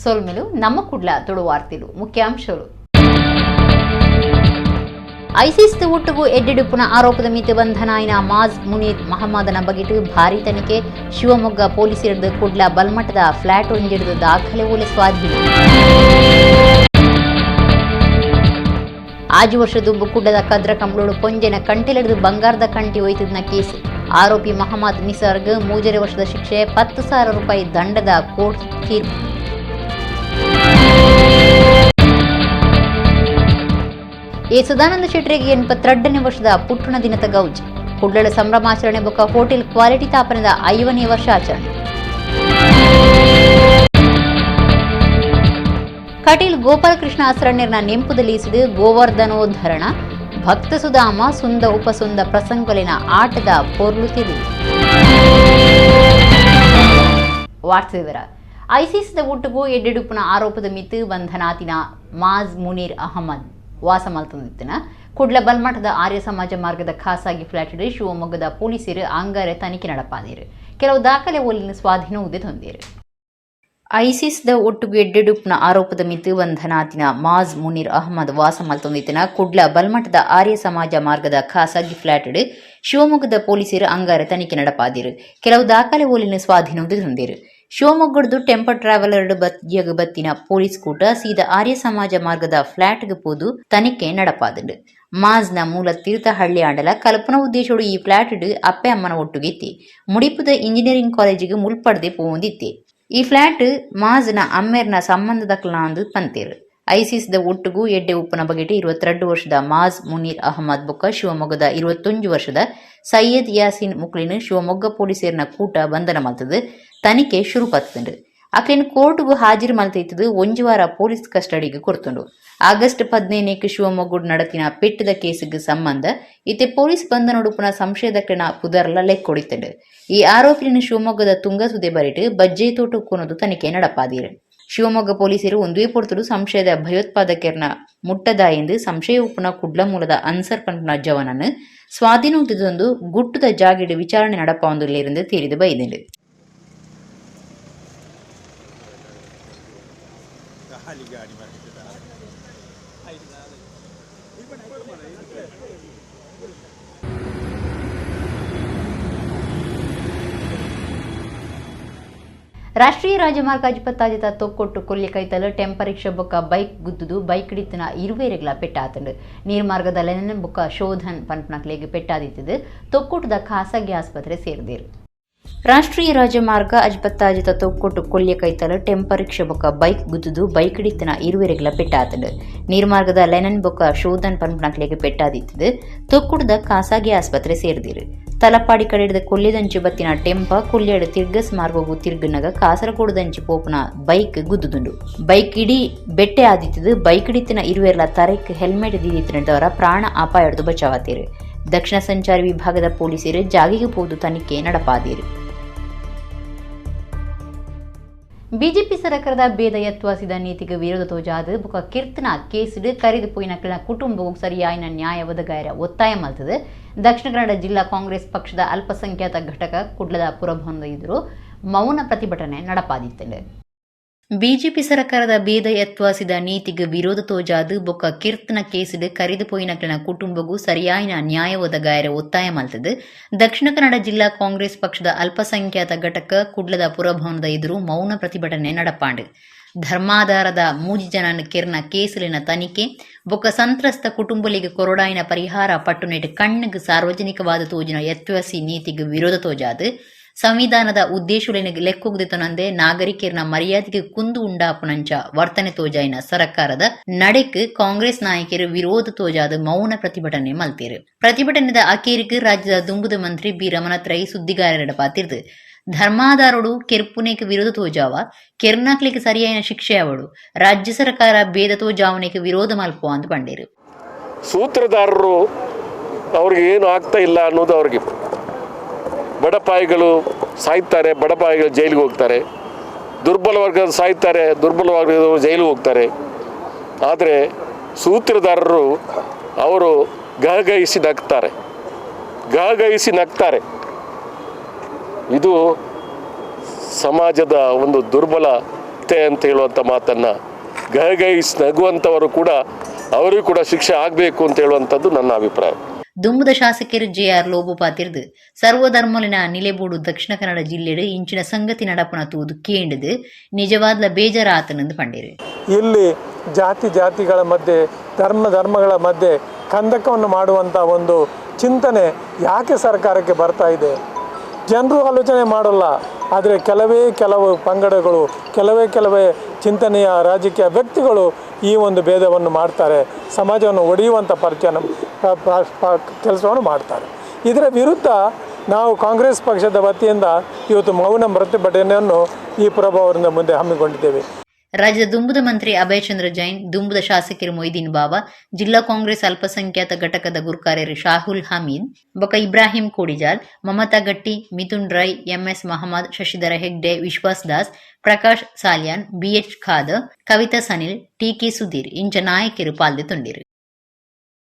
ಸೊಲ್ಮೆಲು ನಮ್ಮ ಕುಡ್ಲ ತುಳುವಾರ್ತಿಲು ಮುಖ್ಯಾಂಶಗಳು. ಐಸಿಸ್ ಒಟ್ಟುಗು ಎಡ್ಡೆಡುಪ್ಪುನ ಆರೋಪದ ಮಿತಿ ಬಂಧನಾಯಿನ ಮಾಜ್ ಮುನೀರ್ ಮಹಮ್ಮದನ ಬಗೆಟ್ ಭಾರಿ ತನಿಖೆ. ಶಿವಮೊಗ್ಗ ಪೊಲೀಸರದು ಕುಡ್ಲ ಬಲ್ಮಠದ ಫ್ಲಾಟ್ ಒಂಜಿಡಿದು ದಾಖಲೆ ಓಲೆ ಸ್ವಾಧೀನ. ಆಜು ವರ್ಷ ದುಂಬು ಕುಡ್ಲದ ಕದ್ರ ಕಂಬಳೋಡು ಪೊಂಜೆನ ಕಂಟಿಲಿಡಿದು ಬಂಗಾರದ ಕಂಟಿ ಒಯ್ತದ ಕೇಸ್. ಆರೋಪಿ ಮಹಮ್ಮದ್ ನಿಸರ್ಗ್ 3.5 ವರ್ಷದ ಶಿಕ್ಷೆ, 10,000 ರೂಪಾಯಿ ದಂಡದ ಕೋರ್ಟ್ ತೀರ್ಪು. ಎ ಸದಾನಂದ ಶೆಟ್ಟರಿಗೆ 82ನೇ ವರ್ಷದ ಪುಟ್ಟಣ ದಿನದ ಗೌಜ್. ಕುಡ್ಲಳ ಸಂಭ್ರಮಾಚರಣೆ ಬೊಕ್ಕ ಹೋಟೆಲ್ ಕ್ವಾಲಿಟಿ ತಾಪನದ 5ನೇ ವರ್ಷಾಚರಣೆ. ಕಟೀಲ್ ಗೋಪಾಲಕೃಷ್ಣ ಅಸ್ರಣ್ಯರ್ನ ನೆಂಪುದಲೀಸಿದು ಗೋವರ್ಧನೋದ್ಧರಣ ಭಕ್ತ ಸುಧಾಮ ಸುಂದ ಉಪಸುಂದ ಪ್ರಸಂಗಲಿನ ಆಟದ ಪೊರ್ಲು ತಿರು. ವಾರ್ತೆ ವಿವರ. ಐಸಿಸ್ದ ಒಟ್ಟುಗು ಎಡ್ಡೆಡುಪ್ಪುನ ಆರೋಪದ ಮಿತ್ತು ಬಂಧನಾತಿನ ಮಾಜ್ ಮುನೀರ್ ಅಹಮದ್ ವಾಸ ಮಲ್ತೊಂದಿತ್ತಿನ ಕುಡ್ಲ ಬಲ್ಮಠದ ಆರ್ಯ ಸಮಾಜ ಮಾರ್ಗದ ಖಾಸಗಿ ಫ್ಲಾಟ್ ಶಿವಮೊಗ್ಗದ ಪೊಲೀಸರು ಅಂಗಾರೆ ತನಿಖೆ ನಡಪಾದಿರು. ಕೆಲವು ದಾಖಲೆ ಓಲಿನ ಸ್ವಾಧೀನ ಉದ್ದೆ ತಂದಿರು. ಐಸಿಸ್ದ ಒಟ್ಟುಗು ಎಡ್ಡೆಡುಪ್ನ ಆರೋಪದ ಮಿತ್ತು ಬಂಧನಾತಿನ ಮಾಜ್ ಮುನೀರ್ ಅಹಮದ್ ವಾಸ ಮಲ್ತೊಂದಿತ್ತಿನ ಕುಡ್ಲ ಬಲ್ಮಠದ ಆರ್ಯ ಸಮಾಜ ಮಾರ್ಗದ ಖಾಸಗಿ ಫ್ಲಾಟ್ ಶಿವಮೊಗ್ಗದ ಪೊಲೀಸರು ಅಂಗಾರೆ ತನಿಖೆ ನಡಪಾದಿರು. ಕೆಲವು ದಾಖಲೆ ಓಲಿನ ಸ್ವಾಧೀನ ತಂದಿರು. ಶಿವಮೊಗ್ಗದ ಟೆಂಪೋ ಟ್ರಾವೆಲರ್ ಬತ್ತಿಯಗ ಬತ್ತಿನ ಪೊಲೀಸ್ ಕೂಟ ಸೀದಾ ಆರ್ಯ ಸಮಾಜ ಮಾರ್ಗದ ಫ್ಲಾಟ್ಗೆ ಪೋದು ತನಿಖೆ ನಡಪಾದಂಡು. ಮಾಜ್ನ ಮೂಲ ತೀರ್ಥಹಳ್ಳಿ ಆಂಡಲ ಕಲ್ಪನಾ ಉದ್ದೇಶೋಡು ಈ ಫ್ಲಾಟ್ ಅಪ್ಪೆ ಅಮ್ಮನ ಒಟ್ಟುಗಿತ್ತಿ ಮುಡಿಪುದ ಇಂಜಿನಿಯರಿಂಗ್ ಕಾಲೇಜಿಗೆ ಮುಲ್ಪಡದೆ ಪೋಂದಿತ್ತಿ. ಈ ಫ್ಲಾಟ್ ಮಾಜ್ನ ಅಮ್ಮೇರ್ನ ಸಂಬಂಧದಕ್ಲಾಂದು ಪಂತೇರು. ಐಸಿಸ್ದ ಒಟ್ಟುಗು ಎಡ್ಡೆ ಉಪ್ಪುನ ಬಗೆಟ್ 22 ವರ್ಷದ ಮಾಜ್ ಮುನೀರ್ ಅಹಮದ್ ಬೊಕ್ಕ ಶಿವಮೊಗ್ಗದ 21 ವರ್ಷದ ಸೈಯದ್ ಯಾಸಿನ್ ಮುಕ್ಲಿನ್ ಶಿವಮೊಗ್ಗ ಪೊಲೀಸರ್ನ ಕೂಟ ಬಂಧನ ಮಲ್ತದು ತನಿಖೆ ಶುರು ಪತ್ತುಂಡು. ಅಕ್ಲಿನ್ ಕೋರ್ಟ್ಗೂ ಹಾಜಿರು ಮಲ್ತಿತ್ತದು ಒಂಜಿ ವಾರ ಪೊಲೀಸ್ ಕಸ್ಟಡಿಗೆ ಕೊಡ್ತುಂಡು. ಆಗಸ್ಟ್ 15ಕ್ಕೆ ಶಿವಮೊಗ್ಗ ನಡತಿನ ಪೆಟ್ಟದ ಕೇಸಿಗೆ ಸಂಬಂಧ ಇತ್ತೆ ಪೊಲೀಸ್ ಬಂಧನೊಡುಪುನ ಸಂಶಯದಕ್ಲಿನ ಪುದರ್ಲ ಲೆಕ್ಕೊಡಿತ್ತುಂಡು. ಈ ಆರೋಪಿನ ಶಿವಮೊಗ್ಗದ ತುಂಗಸುದೆ ಬರಿಟ್ ಬಜ್ಜೆ ತೋಟ ಕೊನದು ತನಿಖೆ ನಡಪಾದಿರು. ಶಿವಮೊಗ್ಗ ಪೊಲೀಸರು ಒಂದೇ ಪೊರ್ತುಡು ಸಂಶಯದ ಭಯೋತ್ಪಾದಕರ್ನ ಮುಟ್ಟದ ಎಂದು ಸಂಶಯ ಉಪ್ಪುನ ಕುಡ್ಲ ಮೂಲದ ಅನ್ಸರ್ ಪನ್ಪುನ ಜವನನ್ನು ಸ್ವಾಧೀನ ಗುಟ್ಟುದ ಜಾಗಿಡು ವಿಚಾರಣೆ ನಡಪಾವೊಂದುಲ್ಲೆರ್ ತೆರಿದು ಬೈದುಂಡು. ರಾಷ್ಟ್ರೀಯ ರಾಜಮಾರ್ಗ ಅಜ್ಪತ್ತಾಜಿತ ತೊಕ್ಕೊಟ್ಟು ಕೊಲ್ಲಿ ಕೈತಲ್ ಟೆಂಪೋ ರಿಕ್ಷಾ ಬೊಕ್ಕ ಬೈಕ್ ಗುದ್ದುದು ಬೈಕ್ ಹಿಡಿತನ ಇರುವೇರೆಗ್ಲ ಪೆಟ್ಟಾತಂಡು. ನೀರ್ಮಾರ್ಗದ ಲೆನನ್ ಬೊಕ್ಕ ಶೋಧನ್ ಪನ್ಪನಕ್ಲೆಗ್ ಪೆಟ್ಟಾದಿತ್ತದು ತೊಕ್ಕೊಟ್ಟದ ಖಾಸಗಿ ಆಸ್ಪತ್ರೆ ಸೇರಿದಿರು. ರಾಷ್ಟ್ರೀಯ ರಾಜಮಾರ್ಗ ಅಜ್ಪತ್ತಾಜಿತ ತೊಕ್ಕೊಟ್ಟು ಕೊಲ್ಯ ಕೈತಲ್ ಟೆಂಪೋ ರಿಕ್ಷಾ ಬೊಕ್ಕ ಬೈಕ್ ಗುದ್ದುದು ಬೈಕ್ ಹಿಡಿತನ ಇರುವೆರೆಗ್ಲ ಪೆಟ್ಟಾತಂಡು. ನೀರ್ಮಾರ್ಗದ ಲೆನನ್ ಬೊಕ್ಕ ಶೋಧನ್ ಪನ್ಪನಕ್ಲೆಗ್ ಪೆಟ್ಟಾದಿತ್ತದು ತೊಕ್ಕೊಟ್ಟದ ಖಾಸಗಿ ಆಸ್ಪತ್ರೆ ಸೇರಿದಿರು. ತಲಪಾಡಿ ಕಡೆದ ಕೊಲ್ಯದಂಚು ಬತ್ತಿನ ಟೆಂಪ ಕೊಲ್ಯಡು ತಿರ್ಗಸ್ ಮಾರ್ಗವು ತಿರ್ಗನಗ ಕಾಸರಗೋಡುದಂಚು ಪೋಪುನ ಬೈಕ್ ಗುದ್ದುದುಂಡು. ಬೈಕ್ ಇಡೀ ಬೆಟ್ಟೆ ಆದಿತ್ತದು ಬೈಕ್ ಹಿಡಿತನ ಇರುವೆರ್ಲ ತರೆಕ್ ಹೆಲ್ಮೆಟ್ ದೀದಿತ್ತಿನದವರ ಪ್ರಾಣ ಅಪಾಯಡ್ದು ಬಚಾವತೀರು. ದಕ್ಷಿಣ ಸಂಚಾರಿ ವಿಭಾಗದ ಪೊಲೀಸರು ಜಾಗಿಗೆ ಪೋದು ತನಿಖೆ ನಡಪಾದಿರು. ಬಿಜೆಪಿ ಸರ್ಕಾರದ ಬೇದಯತ್ವಾಸಿದ ನೀತಿಗೆ ವಿರೋಧ ತೋಜಾದು ಬೊಕ ಕಿರ್ತನ ಕೇಸಿಡು ಕರಿದು ಪೋಯಿನಕ್ಲೆನ ಕುಟುಂಬವು ಸರಿಯಾಯಿನ ನ್ಯಾಯ ಒದಗಾಯರ ಒತ್ತಾಯ ಮಲ್ತದು ದಕ್ಷಿಣ ಕನ್ನಡ ಜಿಲ್ಲಾ ಕಾಂಗ್ರೆಸ್ ಪಕ್ಷದ ಅಲ್ಪಸಂಖ್ಯಾತ ಘಟಕ ಕುಡ್ಲದ ಪುರಭವನದ ಎದುರು ಮೌನ ಪ್ರತಿಭಟನೆ ನಡಪಾದಿತ್ತುಂಡು. ಬಿಜೆಪಿ ಸರ್ಕಾರದ ಬೇದಯತ್ವಾಸಿದ ನೀತಿಗೆ ವಿರೋಧ ತೋಜಾದು ಬೊಕ್ಕ ಕಿರ್ತನ ಕೇಸಿಡು ಕರಿದು ಪೋಯಿನಕ್ಲೆನ ಕುಟುಂಬಗೂ ಸರಿಯಾಯಿನ ನ್ಯಾಯ ಒದಗಾಯರ ಒತ್ತಾಯ ಮಲ್ತದು ದಕ್ಷಿಣ ಕನ್ನಡ ಜಿಲ್ಲಾ ಕಾಂಗ್ರೆಸ್ ಪಕ್ಷದ ಅಲ್ಪಸಂಖ್ಯಾತ ಘಟಕ ಕುಡ್ಲದ ಪುರಭವನದ ಎದುರು ಮೌನ ಪ್ರತಿಭಟನೆ ನಡಪಾಂಡು. ಧರ್ಮಾಧಾರದ ಮೂಜಿ ಜನನ ಕೆರ್ನ ಕೇಸುಲಿನ ತನಿಖೆ ಬೊಕ್ಕ ಸಂತ್ರಸ್ತ ಕುಟುಂಬಲಿಗೆ ಕೊರೊಡಾಯಿನ ಪರಿಹಾರ ಪಟ್ಟುನೆಟ್ ಕಣ್ಣಿಗೆ ಸಾರ್ವಜನಿಕವಾದ ತೋಜಿನ ಯತ್ವಾಸಿ ನೀತಿಗೆ ವಿರೋಧ ತೋಜಾದು ಸಂವಿಧಾನದ ಉದ್ದೇಶುಲೆನ್ ಲೆಕ್ಕೊಗ್ದಿತನಂದೆ ನಾಗರಿಕರ್ನ ಮರ್ಯಾದೆಗೆ ಕುಂದು ಉಂಡಾಪುನಂಚ ವರ್ತನೆ ತೋಜಾಯಿನ ಸರ್ಕಾರದ ನಡೆಕ್ ಕಾಂಗ್ರೆಸ್ ನಾಯಕರು ವಿರೋಧ ತೋಜಾದ ಮೌನ ಪ್ರತಿಭಟನೆ ಮಲ್ತೇರು. ಪ್ರತಿಭಟನೆದ ಅಕೇರಿಗ್ ರಾಜ್ಯದ ದುಂಬುದ ಮಂತ್ರಿ ಬಿ ರಮನಾಥ್ ರೈ ಸುದ್ದಿಗಾರರ ಪಾತಿರ್ದು ಧರ್ಮಾಧಾರೋಡು ಕೆರ್ಪುನೇಕ್ ವಿರೋಧ ತೋಜಾವ, ಕೆರ್ನಾಕ್ಲಿಗೆ ಸರಿಯಾದ ಶಿಕ್ಷೆ ಅವಳು, ರಾಜ್ಯ ಸರ್ಕಾರ ಬೇದ ತೋಜಾವನೆಗೆ ವಿರೋಧ ಮಲ್ಪುವ ಅಂತ ಪಂಡೇರು. ಸೂತ್ರಧಾರರು ಅವ್ರಿಗೆ ಏನು ಆಗ್ತಾ ಇಲ್ಲ ಅನ್ನೋದು ಅವ್ರಿಗೆ. ಬಡಪಾಯಿಗಳು ಸಾಯ್ತಾರೆ, ಬಡಪಾಯಿಗಳು ಜೈಲಿಗೆ ಹೋಗ್ತಾರೆ, ದುರ್ಬಲ ವರ್ಗದ ಸಾಯ್ತಾರೆ, ದುರ್ಬಲ ವರ್ಗದವರು ಜೈಲಿಗೆ ಹೋಗ್ತಾರೆ. ಆದರೆ ಸೂತ್ರಧಾರರು ಅವರು ಗಹಗಹಿಸಿ ನಗ್ತಾರೆ, ಗಹಗಹಿಸಿ ನಗ್ತಾರೆ. ಇದು ಸಮಾಜದ ಒಂದು ದುರ್ಬಲ ಆಗುತ್ತೆ ಅಂತ ಹೇಳುವಂಥ ಮಾತನ್ನು ಗಹಗಹಿಸಿ ನಗುವಂಥವರು ಕೂಡ ಅವರಿಗೂ ಕೂಡ ಶಿಕ್ಷೆ ಆಗಬೇಕು ಅಂತ ಹೇಳುವಂಥದ್ದು ನನ್ನ ಅಭಿಪ್ರಾಯ. ದುಂಬುದ ಶಾಸಕರು ಜೆಆರ್ ಲೋಬು ಪಾತಿರ್ದು ಸರ್ವಧರ್ಮಲಿನ ನಿಲೆಬೂಡು ದಕ್ಷಿಣ ಕನ್ನಡ ಜಿಲ್ಲೆಡು ಇಂಚಿನ ಸಂಗತಿ ನಡಪನ ತೂದು ಕೇಂಡದು ನಿಜವಾದ್ಲ ಬೇಜಾರಾತನಂದು ಪಂಡೇರು. ಇಲ್ಲಿ ಜಾತಿ ಜಾತಿಗಳ ಮಧ್ಯೆ, ಧರ್ಮ ಧರ್ಮಗಳ ಮಧ್ಯೆ ಕಂದಕವನ್ನು ಮಾಡುವಂಥ ಒಂದು ಚಿಂತನೆ ಯಾಕೆ ಸರ್ಕಾರಕ್ಕೆ ಬರ್ತಾ ಇದೆ? ಜನರು ಆಲೋಚನೆ ಮಾಡೋಲ್ಲ. ಆದರೆ ಕೆಲವೇ ಕೆಲವು ಪಂಗಡಗಳು, ಕೆಲವೇ ಕೆಲವೇ ಚಿಂತನೆಯ ರಾಜಕೀಯ ವ್ಯಕ್ತಿಗಳು ಈ ಒಂದು ಭೇದವನ್ನು ಮಾಡ್ತಾರೆ, ಸಮಾಜವನ್ನು ಒಡೆಯುವಂಥ ಪರಿಚಯನ ಕೆಲಸವನ್ನು ಮಾಡ್ತಾರೆ. ಇದರ ವಿರುದ್ಧ ನಾವು ಕಾಂಗ್ರೆಸ್ ಪಕ್ಷದ ವತಿಯಿಂದ ಇವತ್ತು ಮೌನ ಪ್ರತಿಭಟನೆಯನ್ನು ಈ ಪುರಭವನದ ಮುಂದೆ ಹಮ್ಮಿಕೊಂಡಿದ್ದೇವೆ. ರಾಜ್ಯದ ದುಂಬುದ ಮಂತ್ರಿ ಅಭಯಚಂದ್ರ ಜೈನ್, ದುಂಬುದ ಶಾಸಕರು ಮೊಯ್ದೀನ್ ಬಾವಾ, ಜಿಲ್ಲಾ ಕಾಂಗ್ರೆಸ್ ಅಲ್ಪಸಂಖ್ಯಾತ ಘಟಕದ ಗುರ್ಕಾರ್ಯರು ಶಾಹುಲ್ ಹಮೀದ್, ಬೊಕ ಇಬ್ರಾಹಿಂ ಕೋಡಿಜಾಲ್, ಮಮತಾ ಗಟ್ಟಿ, ಮಿಥುನ್ ರೈ, ಎಂಎಸ್ ಮಹಮ್ಮದ್, ಶಶಿಧರ ಹೆಗ್ಡೆ, ವಿಶ್ವಾಸ್ ದಾಸ್, ಪ್ರಕಾಶ್ ಸಾಲ್ಯಾನ್, ಬಿಎಚ್ ಖಾದರ್, ಕವಿತಾ ಸನಿಲ್, ಟಿಕೆ ಸುಧೀರ್ ಇಂಚ ನಾಯಕರು ಪಾಲ್ದೆ ತುಂಡಿರು.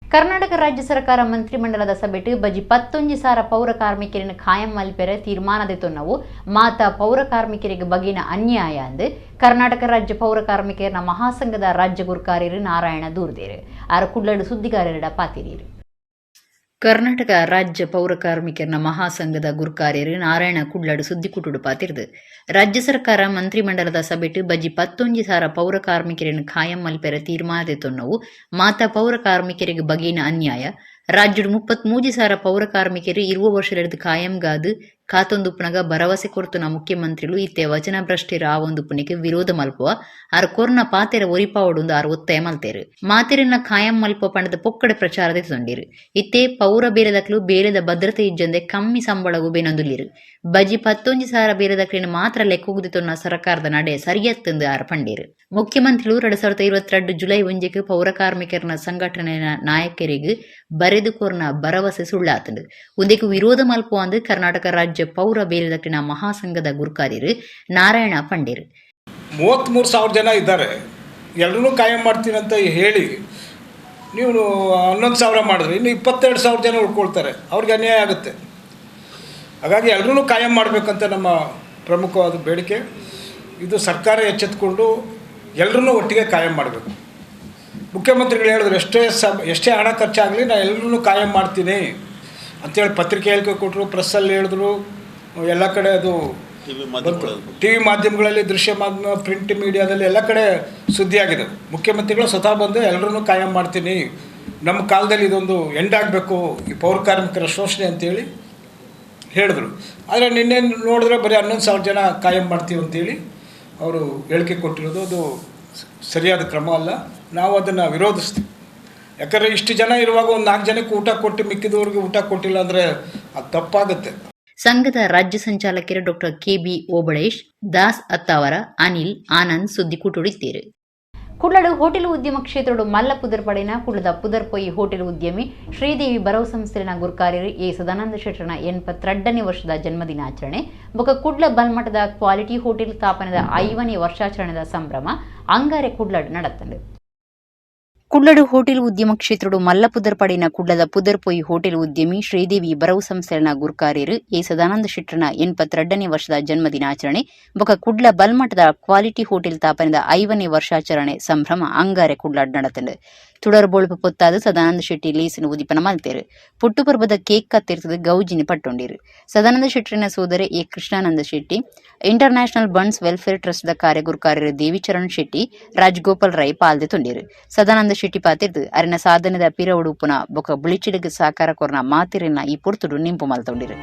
ಕರ್ನಾಟಕ ರಾಜ್ಯ ಸರ್ಕಾರ ಮಂತ್ರಿಮಂಡಲದ ಸಭೆಟ್ ಬಜಿ 11,000 ಪೌರ ಕಾರ್ಮಿಕರಿನ ಖಾಯಂ ಮಲ್ಪೆರೆ ತೀರ್ಮಾನದ ತೊನ್ನವು ಮಾತಾ ಪೌರ ಕಾರ್ಮಿಕರಿಗೆ ಬಗಿನ ಅನ್ಯಾಯ ಅಂದು ಕರ್ನಾಟಕ ರಾಜ್ಯ ಪೌರ ಕಾರ್ಮಿಕರ ಮಹಾಸಂಘದ ರಾಜ್ಯ ಗುರ್ಕಾರ್ಯರು ನಾರಾಯಣ ದೂರ್ದೇರು. ಆರ ಕುಡ್ಲಡು ಸುದ್ದಿಗಾರರಿಡ ಪಾತಿರೀರು. ಕರ್ನಾಟಕ ರಾಜ್ಯ ಪೌರ ಕಾರ್ಮಿಕರ ಮಹಾಸಂಘದ ಗುರ್ಕಾರ್ಯರು ನಾರಾಯಣ ಕುಡ್ಲಡು ಸುದ್ದಿ ಕುಟುಡು ಪಾತಿರ್ದು. ರಾಜ್ಯ ಸರ್ಕಾರ ಮಂತ್ರಿಮಂಡಲದ ಸಭೆಟ್ ಬಜಿ 11,000 ಪೌರ ಕಾರ್ಮಿಕರನ್ನು ಖಾಯಂ ಮಲ್ಪೆರೆ ತೀರ್ಮಾನದ ತೊನ್ನವು ಮಾತಾ ಪೌರ ಕಾರ್ಮಿಕರಿಗೆ ಬಗೆಯಿನ ಅನ್ಯಾಯ. ರಾಜ್ಯಡು 33,000 ಪೌರ ಕಾರ್ಮಿಕರು ಇರುವ ವರ್ಷಲೆಡ್ದು ಖಾಯಂಗಾದು ಕಾತೊಂದುಪ್ಪುನಗ ಭರವಸೆ ಕೊರ್ತುನ ಮುಖ್ಯಮಂತ್ರಿಲು ಇತ್ತೆ ವಚನ ಭ್ರಷ್ಟಿರ ಆ ಒಂದು ಪುಣಿಗೆ ವಿರೋಧ ಮಲ್ಪುವ ಆರ್ ಕೊರ್ನ ಪಾತೆರ ಒರಿಪಾವಡುಂದು ಆರ್ ಒತ್ತಾಯ ಮಲ್ತೇರು. ಮಾತೆರನ್ನ ಖಾಯಂ ಮಲ್ಪ ಪಣದ ಪೊಕ್ಕಡೆ ಪ್ರಚಾರದ ತೊಂಡಿರು. ಇತ್ತೆ ಪೌರ ಬೇರೆದಕ್ಲು ಬೇರೆದ ಭದ್ರತೆ ಇಜ್ಜಂದೆ ಕಮ್ಮಿ ಸಂಬಳಗು ಬೇನೊಂದುಲಿರು. ಬಜಿ 11,000 ಬೇರೆದಕ್ಲಿನ ಮಾತ್ರ ಲೆಕ್ಕೋಗುದಿ ತೊನ್ನ ಸರ್ಕಾರದ ನಡೆ ಸರಿಯತ್ತಂದು ಆರ್ ಪಂಡೇರು. ಮುಖ್ಯಮಂತ್ರಿಲು 2022 ಜುಲೈ 1ಕ್ಕೆ ಪೌರ ಕಾರ್ಮಿಕರನ ಸಂಘಟನೆಯ ನಾಯಕರಿಗೆ ಬರೆದು ಕೊರ್ನ ಭರವಸೆ ಸುಳ್ಳಾತಂಡು. ಉಂದೆಕು ವಿರೋಧ ಮಲ್ಪು ಅಂದು ಕರ್ನಾಟಕ ರಾಜ್ಯ ಪೌರ ಬೇರೆದಕ್ಲಿನ ಮಹಾಸಂಘದ ಗುರ್ಕಾರ್ಯರು ನಾರಾಯಣ ಪಂಡೇರು. 33,000 ಜನ ಇದ್ದಾರೆ, ಎಲ್ಲರೂ ಕಾಯಂ ಮಾಡ್ತೀನಿ ಅಂತ ಹೇಳಿ ನೀವು 11,000 ಮಾಡಿದ್ರಿ, ಇನ್ನು 22,000 ಜನ ಉಳ್ಕೊಳ್ತಾರೆ, ಅವ್ರಿಗೆ ಅನ್ಯಾಯ ಆಗುತ್ತೆ. ಹಾಗಾಗಿ ಎಲ್ಲರೂ ಕಾಯಂ ಮಾಡಬೇಕಂತ ನಮ್ಮ ಪ್ರಮುಖವಾದ ಬೇಡಿಕೆ. ಇದು ಸರ್ಕಾರ ಎಚ್ಚೆತ್ತುಕೊಂಡು ಎಲ್ಲರನ್ನೂ ಒಟ್ಟಿಗೆ ಕಾಯಂ ಮಾಡಬೇಕು. ಮುಖ್ಯಮಂತ್ರಿಗಳು ಹೇಳಿದ್ರು, ಎಷ್ಟೇ ಹಣ ಖರ್ಚಾಗಲಿ ನಾನು ಎಲ್ಲರನ್ನೂ ಕಾಯಂ ಮಾಡ್ತೀನಿ ಅಂತೇಳಿ ಪತ್ರಿಕೆ ಹೇಳಿಕೆ ಕೊಟ್ಟರು, ಪ್ರೆಸ್ಸಲ್ಲಿ ಹೇಳಿದ್ರು, ಎಲ್ಲ ಕಡೆ ಅದು ಟಿ ವಿ ಮಾಧ್ಯಮಗಳಲ್ಲಿ, ದೃಶ್ಯ ಮಾಧ್ಯಮ, ಪ್ರಿಂಟ್ ಮೀಡಿಯಾದಲ್ಲಿ ಎಲ್ಲ ಕಡೆ ಸುದ್ದಿಯಾಗಿದೆ. ಮುಖ್ಯಮಂತ್ರಿಗಳು ಸ್ವತಃ ಬಂದು ಎಲ್ಲರನ್ನೂ ಕಾಯಂ ಮಾಡ್ತೀನಿ, ನಮ್ಮ ಕಾಲದಲ್ಲಿ ಇದೊಂದು ಎಂಡಾಗಬೇಕು ಈ ಪೌರ ಕಾರ್ಮಿಕರ ಶೋಷಣೆ ಅಂತೇಳಿ ಹೇಳಿದ್ರು. ಆದರೆ ನಿನ್ನೆ ನೋಡಿದ್ರೆ ಬರೀ 11,000 ಜನ ಕಾಯಂ ಮಾಡ್ತೀವಿ ಅಂತೇಳಿ ಅವರು ಹೇಳಿಕೆ ಕೊಟ್ಟಿರೋದು ಅದು ಸರಿಯಾದ ಕ್ರಮ ಅಲ್ಲ. ನಾವು ಅದನ್ನು ವಿರೋಧಿಸ್ತೀವಿ. ಯಾಕಂದರೆ ಇಷ್ಟು ಜನ ಇರುವಾಗ ಒಂದು 4 ಜನಕ್ಕೆ ಊಟ ಕೊಟ್ಟು ಮಿಕ್ಕಿದವ್ರಿಗೆ ಊಟ ಕೊಟ್ಟಿಲ್ಲ ಅಂದರೆ ಅದು ತಪ್ಪಾಗುತ್ತೆ. ಸಂಘದ ರಾಜ್ಯ ಸಂಚಾಲಕರು ಡಾಕ್ಟರ್ ಕೆಬಿ ಓಬಳೇಶ್, ದಾಸ್ ಅತ್ತಾವರ, ಅನಿಲ್ ಆನಂದ್ ಸುದ್ದಿ ಕೂಟುಡಿದ್ದೀರು. ಕುಳ್ಳಡು ಹೋಟೆಲ್ ಉದ್ಯಮ ಕ್ಷೇತ್ರಡು ಮಲ್ಲ ಪುದರ್ ಪಡೆನ ಕುಳ್ಳದ ಪುದರ್ಪೊಯಿ ಹೋಟೆಲ್ ಉದ್ಯಮಿ ಶ್ರೀದೇವಿ ಬರವು ಸಂಸ್ಥೆನ ಗುರ್ಕಾರ್ಯರು ಎ ಸದಾನಂದ ಶೆಟ್ಟರನ 82ನೇ ವರ್ಷದ ಜನ್ಮದಿನಾಚರಣೆ ಬೊಕ ಕುಡ್ಲ ಬಲ್ಮಠದ ಕ್ವಾಲಿಟಿ ಹೋಟೆಲ್ ಸ್ಥಾಪನೆದ 5ನೇ ವರ್ಷಾಚರಣೆದ ಸಂಭ್ರಮ ಅಂಗಾರೆ ಕುಡ್ಲಡ್ ನಡತ್ತಂಡು. ಕುಳ್ಳಡು ಹೋಟೆಲ್ ಉದ್ಯಮ ಕ್ಷೇತ್ರಡು ಮಲ್ಲ ಪುದರ್ ಪಡೆನ ಕುಡ್ಲದ ಪುದರ್ಪೊಯಿ ಹೋಟೆಲ್ ಉದ್ಯಮಿ ಶ್ರೀದೇವಿ ಬರವು ಸಂಸ್ಥೆನ ಗುರ್ಕಾರ್ಯರು ಎ ಸದಾನಂದ ಶೆಟ್ಟರನ 82ನೇ ವರ್ಷದ ಜನ್ಮದಿನಾಚರಣೆ ಬೊಕ ಕುಡ್ಲ ಬಲ್ಮಠದ ಕ್ವಾಲಿಟಿ ಹೋಟೆಲ್ ಸ್ಥಾಪನೆದ 5ನೇ ವರ್ಷಾಚರಣೆ ಸಂಭ್ರಮ ಅಂಗಾರೆ ಕುಡ್ಲಾಡ್ ನಡತಂಡು. ತುಡರ್ ಬೋಳುಪು ಪೊತ್ತಾದ ಸದಾನಂದ ಶೆಟ್ಟಿ ಲೇಸಿನ ಉದಿಪನ ಮಲ್ತೇರು. ಪುಟ್ಟು ಪರ್ಬದ ಕೇಕ್ ಕತ್ತಿರ್ತದ ಗೌಜಿನ ಪಟ್ಟೊಂಡಿರು. ಸದಾನಂದ ಶೆಟ್ಟರಿನ ಸೋದರ A Krishnananda Shetty, international Bunts welfare trust the ಕಾರ್ಯಗುರುಕಾರ್ಯರು ದೇವಿಚರಣ್ Shetty, Rajgopal Rai ಪಾಲ್ದೆ ತೊಂಡಿರು. ಸದಾನಂದ ಶೆಟ್ಟಿ ಪಾತಿರ್ದು ಅರಿನ ಸಾಧನದ ಪಿರವುಡುಪುನ ಬೊಕ ಬುಳಿಚಿಡಿಗೆ ಸಾಕಾರ ಕೊರ್ನ ಮಾತಿರಿನ ಈ ಪೊರ್ತುಡು ನಿಂಪು ಮಲ್ತೊಂಡಿರು.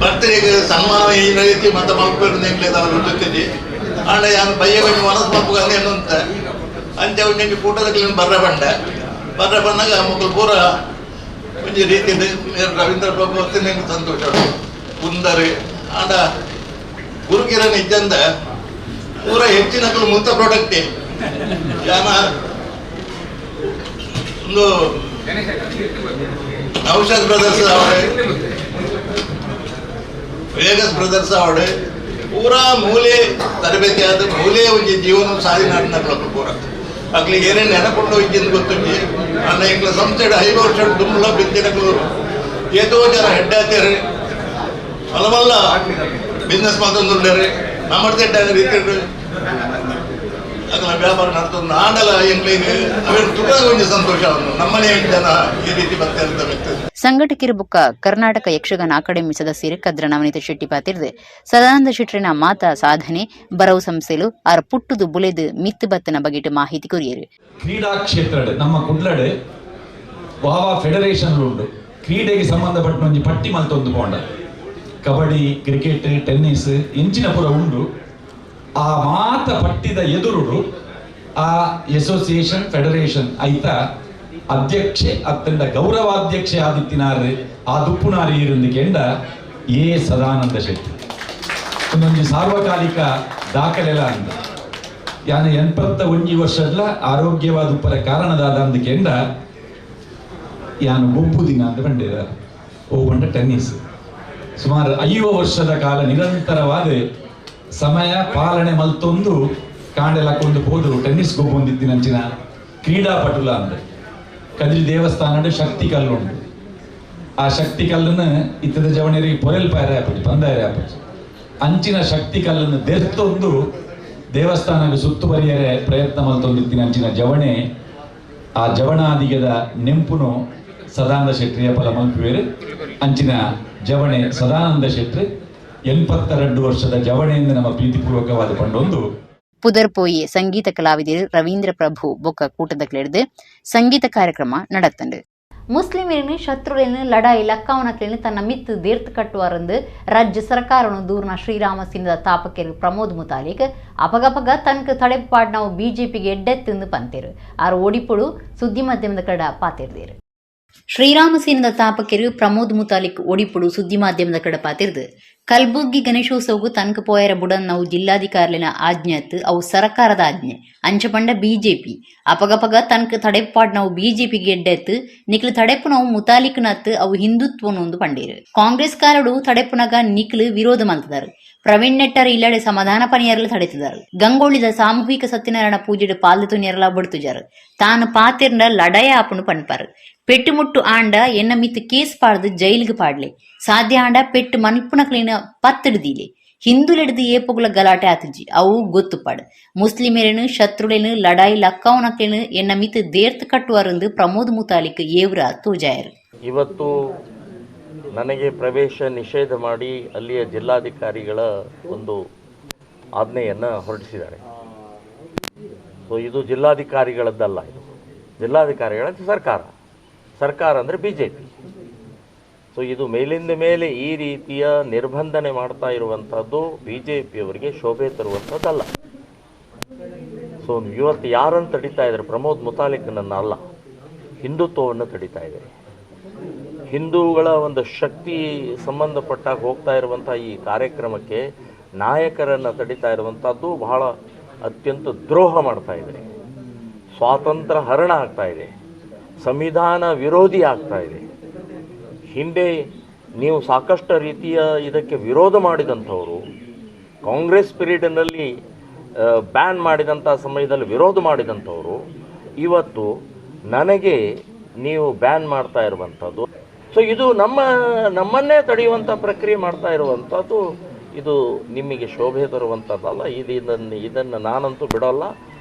ಬರ್ತ್ಡೇಗೆ ಸನ್ಮಾನ ಈ ರೀತಿ ಮತ್ತೆ ಮಲ್ಪೇರು ನೆಗ್ಲೇದ ಗೊತ್ತಿದ್ದಿ ಆಂಡ ಯಾನು ಬಯ್ಯ ಕೊಂಚ ಮನಸ್ಸು ಮಲ್ಪುಗ ಅಂತ ಅಂಚೆ ಒಂಜೊಂಜಿ ಕೂಟದಕ್ಲೆನ್ ಬರ್ರ ಬಂಡ ಬರ್ರ ಬಂದಾಗ ಮೊಕಲು ಪೂರ ಒಂಜಿ ರೀತಿಯಲ್ಲಿ ರವೀಂದ್ರ ಪ್ರಭು ಹೊತ್ತಿನ ಸಂತೋಷ ಕುಂದರೆ ಆಂಡ ಗುರುಕಿರಣ್ ಇಜ್ಜಂದ ಪೂರ ಹೆಚ್ಚಿನಕಲು ಮುತ್ತ ಪ್ರಾಡಕ್ಟೇ ಯಾನ ಒಂದು ನೌಷಾದ್ ಬ್ರದರ್ಸ್ ಅವಡೆ ವೇಗಸ್ ಬ್ರದರ್ಸ್ ಅವಡೆ ಪೂರಾ ಮೂಲೆ ತರಬೇತಿ ಆದ ಮೂಲೆ ಒಂಜಿ ಜೀವನ ಸಾಧನೆ ಪೂರ ಅಕ್ಲಿಗೆ ಏನೇನು ನೆನಪುಂಡು ಇಜ್ಜಿಂದು ಗೊತ್ತುಂಜಿ ಅನ್ನ ಎಂಕ್ಲ ಸಂಸ್ಥೆ 5 ವರ್ಷ ದುಂಬುಲ ಬಿತ್ತಿನಕಲು ಏತೋ ಜನ ಹೆಡ್ ಆತೇರು ಮಲ್ಲ ಬಿಸ್ನೆಸ್ ಮಾತೊಂದುಳ್ಳೇರು ನಮ್ಮಡ್ದೆ ರೀತಿ ಅಗಲ ವ್ಯಾಪಾರ ನಡ್ತೊಂದು ಆಂಡಲ ಎಂಕ್ಲಿಗೆ ಅವೇನು ತುಂಬ ಒಂಜಿ ಸಂತೋಷ ನಮ್ಮನೆ ಜನ ಈ ರೀತಿ ಬರ್ತಾ. ಸಂಘಟಕಿರು ಬುಕ್ಕ ಕರ್ನಾಟಕ ಯಕ್ಷಗಾನ ಅಕಾಡೆಮಿ ಸದಸ್ಯರು ಕದ್ರ ನವನೀತ ಶೆಟ್ಟಿ ಪಾತಿರ್ದು ಸದಾನಂದ ಶೆಟ್ಟರಿನ ಮಾತಾ ಸಾಧನೆ ಬರವು ಸಂಸ್ಥೆಲು ಆರ್ ಪುಟ್ಟುದು ಬುಲೆದು ಮಿತ್ತು ಬತ್ತನ ಬಗೆಟ್ ಮಾಹಿತಿ ಕೊರಿಯರು. ಕ್ರೀಡಾ ಕ್ಷೇತ್ರ ನಮ್ಮ ಕುಡ್ಲಡೆ ವಾವಾ ಫೆಡರೇಷನ್ ಉಂಡು ಕ್ರೀಡೆಗೆ ಸಂಬಂಧಪಟ್ಟ ಒಂಜಿ ಪಟ್ಟಿ ಮಲ್ತೊಂದು ಪೋಂಡ ಕಬಡ್ಡಿ ಕ್ರಿಕೆಟ್ ಟೆನ್ನಿಸ್ ಇಂಚಿನ ಪುರ ಉಂಡು. ಆ ಮಾತ ಪಟ್ಟಿದ ಎದುರುಡು ಆ ಅಸೋಸಿಯೇಷನ್ ಫೆಡರೇಷನ್ ಐತ ಅಧ್ಯಕ್ಷೆ ಅತ್ತಂಡ ಗೌರವಾಧ್ಯಕ್ಷೆ ಆದಿತ್ತಿನಾರು ಆ ದುಪ್ಪುನಾರು ಇருந்து ಕೆಂಡ ಎ ಸದಾನಂದ ಶೆಟ್ಟಿ ಒಂದೊಂದು ಸಾರ್ವಕಾಲಿಕ ದಾಖಲೆಲ ಅಂದ ಯಾನ 81 ವರ್ಷಡ್ಲ ಆರೋಗ್ಯವಾದ ಉಪ್ಪರ ಕಾರಣದಾದ ಅಂದ ಕೆಂಡ ಯಾನು ಗೊಬ್ಬು ದಿನ ಅಂತ ಬಂಡಿದ ಓ ಬಂಡ ಟೆನ್ನಿಸ್ ಸುಮಾರು 5 ವರ್ಷದ ಕಾಲ ನಿರಂತರವಾದ ಸಮಯ ಪಾಲನೆ ಮಲ್ತೊಂದು ಕಾಂಡೆಲಕ್ಕೊಂದು ಪೋದು ಟೆನ್ನಿಸ್ ಗೊಬ್ಬೊಂದಿತ್ತಿನಂಚಿನ ಕ್ರೀಡಾಪಟುಲ ಅಂದ ಕದ್ರಿ ದೇವಸ್ಥಾನದ ಶಕ್ತಿ ಕಲ್ಲುಂಡು. ಆ ಶಕ್ತಿ ಕಲ್ಲನ್ನು ಇತ್ತದ ಜವಣರಿಗೆ ಪೊರೆಲ್ ಪಾಯರೆ ಆಪುಜಿ ಪಂದಾಯರೆ ಆಪುಜಿ ಅಂಚಿನ ಶಕ್ತಿ ಕಲ್ಲನ್ನು ದೆರ್ತೊಂದು ದೇವಸ್ಥಾನಕ್ಕೆ ಸುತ್ತುವರಿಯರೆ ಪ್ರಯತ್ನ ಮಲ್ತೊಂದಿತ್ತಿನ ಅಂಚಿನ ಜವಣೆ ಆ ಜವಣಾದಿಗದ ನೆಂಪುನು ಸದಾನಂದ ಶೆಟ್ಟಿಯ ಫಲ ಮಲ್ಪುವೇರು. ಅಂಚಿನ ಜವಣೆ ಸದಾನಂದ ಶೆಟ್ಟಿ 82 ವರ್ಷದ ಜವಣೆಯಿಂದ ನಮ್ಮ ಪ್ರೀತಿಪೂರ್ವಕವಾದ ಪಂಡೊಂದು ಪುದರ್ಪೋಯಿ ಸಂಗೀತ ಕಲಾವಿದರು ರವೀಂದ್ರ ಪ್ರಭು ಬೊಕ್ಕ ಕೂಟದ ಸಂಗೀತ ಕಾರ್ಯಕ್ರಮ நடத்தண்டு. ಮುಸ್ಲಿಮರನ್ನು ಶತ್ರುಗಳನ್ನು ಲಡಾಯಿ ಲಕ್ಕಾವನಕ್ಲೆನ್ ತನ್ನ ಮಿತ್ತು ದೇರ್ತು ಕಟ್ಟುವರೆಂದು ರಾಜ್ಯ ಸರ್ಕಾರವನ್ನು ದೂರ್ನ ಶ್ರೀರಾಮ ಸಿಂಹದ ತಾಪಕರು ಪ್ರಮೋದ್ ಮುತಾಲಿಕ್ ಅಪಗಪಗ ತನಕ ತಡೆಪಾಡ್ ನಾವು ಬಿಜೆಪಿಗೆ ಎಡ್ಡೆತ್ತೆಂದು ಪಂತೇರು ಆರು ಒಡಿಪುಡು ಸುದ್ದಿ ಮಾಧ್ಯಮದ ಕಡ ಪಾತಿರ್ದೇರು. ಶ್ರೀರಾಮ ಸೇನದ ತಾಪಕರು ಪ್ರಮೋದ್ ಮುತಾಲಿಕ್ ಒಡಿಪುಡು ಸುದ್ದಿ ಮಾಧ್ಯಮದ ಕಡ ಪಾತಿರ್ದು ಕಲ್ಬುರ್ಗಿ ಗಣೇಶೋತ್ಸವಗೂ ತನಕ ಪೋಯರ ಬುಡನ್ ನಾವು ಜಿಲ್ಲಾಧಿಕಾರಿಲಿನ ಆಜ್ಞೆ ಅವು ಸರ್ಕಾರದ ಆಜ್ಞೆ ಅಂಚಪಂಡ ಬಿಜೆಪಿ ಅಪಗಪಗ ತನಕ ತಡೆಪಾಡ್ ನಾವು ಬಿಜೆಪಿಗೆ ಎಡ್ಡೆತ್ತು ನಿಕ್ಲು ತಡೆಪು ನಾವು ಮುತಾಲಿಕ್ನತ್ತು ಅವು ಹಿಂದುತ್ವನೊಂದು ಪಂಡೇರು. ಕಾಂಗ್ರೆಸ್ ಕಾರಡು ತಡೆಪುನಗ ನಿಕ್ಲು ವಿರೋಧ ಮಲ್ತದಾರು. ಪ್ರವೀಣ್ ನೆಟ್ಟರ್ ಇಲ್ಲಡೆ ಸಮಾಧಾನ ಪನಿಯರ್ಲು ತಡೆತಿದ್ದಾರೆ. ಗಂಗೋಳಿದ ಸಾಮೂಹಿಕ ಸತ್ಯನಾರಾಯಣ ಪೂಜೆಡು ಪಾಲ್ದು ನೆರಲ ಬಡ್ತುಜಾರು. ತಾನು ಪಾತಿರ್ನ ಲಡಯ ಆಪುನು ಪನ್ಪಾರು. ಪೆಟ್ಟುಮುಟ್ಟು ಆಂಡ ಎನ್ನ ಮಿತ್ ಕೇಸ್ ಪಾಡ್ದು ಜೈಲಿಗೆ ಪಾಡ್ಲೆ ಸಾಧ್ಯ ಆಂಡ ಪೆಟ್ಟು ಮನ್ಪುನಕ್ಲಿನ ಪತ್ತಿಡ್ದೀಲೆ ಹಿಂದುಲೆಡ್ದು ಏಪೊಗುಲ ಗಲಾಟೆ ಆತುಜಿ ಅವು ಗೊತ್ತುಪಾಡು. ಮುಸ್ಲಿಮರೇನು ಶತ್ರುಲೇನು ಲಡಾಯಿ ಲಕ್ಕಾವನಕ್ಲೇನು ಎನ್ನ ಮಿತ್ ದೇರ್ತು ಕಟ್ಟುವರೆಂದು ಪ್ರಮೋದ್ ಮುತಾಲಿಕ್ ಏವ್ರ ತೋಜಾಯರು. ಇವತ್ತು ನನಗೆ ಪ್ರವೇಶ ನಿಷೇಧ ಮಾಡಿ ಅಲ್ಲಿಯ ಜಿಲ್ಲಾಧಿಕಾರಿಗಳ ಒಂದು ಆಜ್ಞೆಯನ್ನು ಹೊರಡಿಸಿದ್ದಾರೆ. ಸೊ ಇದು ಜಿಲ್ಲಾಧಿಕಾರಿಗಳದ್ದಲ್ಲ, ಇದು ಜಿಲ್ಲಾಧಿಕಾರಿಗಳ ಸರ್ಕಾರ, ಸರ್ಕಾರ ಅಂದರೆ ಬಿಜೆಪಿ. ಸೊ ಇದು ಮೇಲಿಂದ ಮೇಲೆ ಈ ರೀತಿಯ ನಿರ್ಬಂಧನೆ ಮಾಡ್ತಾ ಇರುವಂಥದ್ದು ಬಿ ಜೆ ಪಿಯವರಿಗೆ ಶೋಭೆ ತರುವಂಥದ್ದಲ್ಲ. ಸೊ ಇವತ್ತು ಯಾರನ್ನು ತಡೀತಾ ಇದ್ದಾರೆ? ಪ್ರಮೋದ್ ಮುತಾಲಿಕ್ನನ್ನು ಅಲ್ಲ, ಹಿಂದುತ್ವವನ್ನು ತಡೀತಾ ಇದ್ದಾರೆ. ಹಿಂದೂಗಳ ಒಂದು ಶಕ್ತಿ ಸಂಬಂಧಪಟ್ಟಾಗ ಹೋಗ್ತಾ ಇರುವಂಥ ಈ ಕಾರ್ಯಕ್ರಮಕ್ಕೆ ನಾಯಕರನ್ನು ತಡೀತಾ ಇರುವಂಥದ್ದು ಬಹಳ ಅತ್ಯಂತ ದ್ರೋಹ ಮಾಡ್ತಾ ಇದ್ದಾರೆ. ಸ್ವಾತಂತ್ರ್ಯ ಹರಣ ಆಗ್ತಾ ಇದೆ, ಸಂವಿಧಾನ ವಿರೋಧಿ ಆಗ್ತಾ ಇದೆ. ಹಿಂದೆ ನೀವು ಸಾಕಷ್ಟು ರೀತಿಯ ಇದಕ್ಕೆ ವಿರೋಧ ಮಾಡಿದಂಥವರು, ಕಾಂಗ್ರೆಸ್ ಪೀರಿಯಡ್ನಲ್ಲಿ ಬ್ಯಾನ್ ಮಾಡಿದಂಥ ಸಮಯದಲ್ಲಿ ವಿರೋಧ ಮಾಡಿದಂಥವರು ಇವತ್ತು ನನಗೆ ನೀವು ಬ್ಯಾನ್ ಮಾಡ್ತಾ ಇರುವಂಥದ್ದು. ಸೊ ಇದು ನಮ್ಮನ್ನೇ ತಡೆಯುವಂಥ ಪ್ರಕ್ರಿಯೆ ಮಾಡ್ತಾ ಇರುವಂಥದ್ದು, ಇದು ನಿಮಗೆ ಶೋಭೆ ತರುವಂಥದ್ದಲ್ಲ. ಇದನ್ನು ನಾನಂತೂ ಬಿಡೋಲ್ಲ.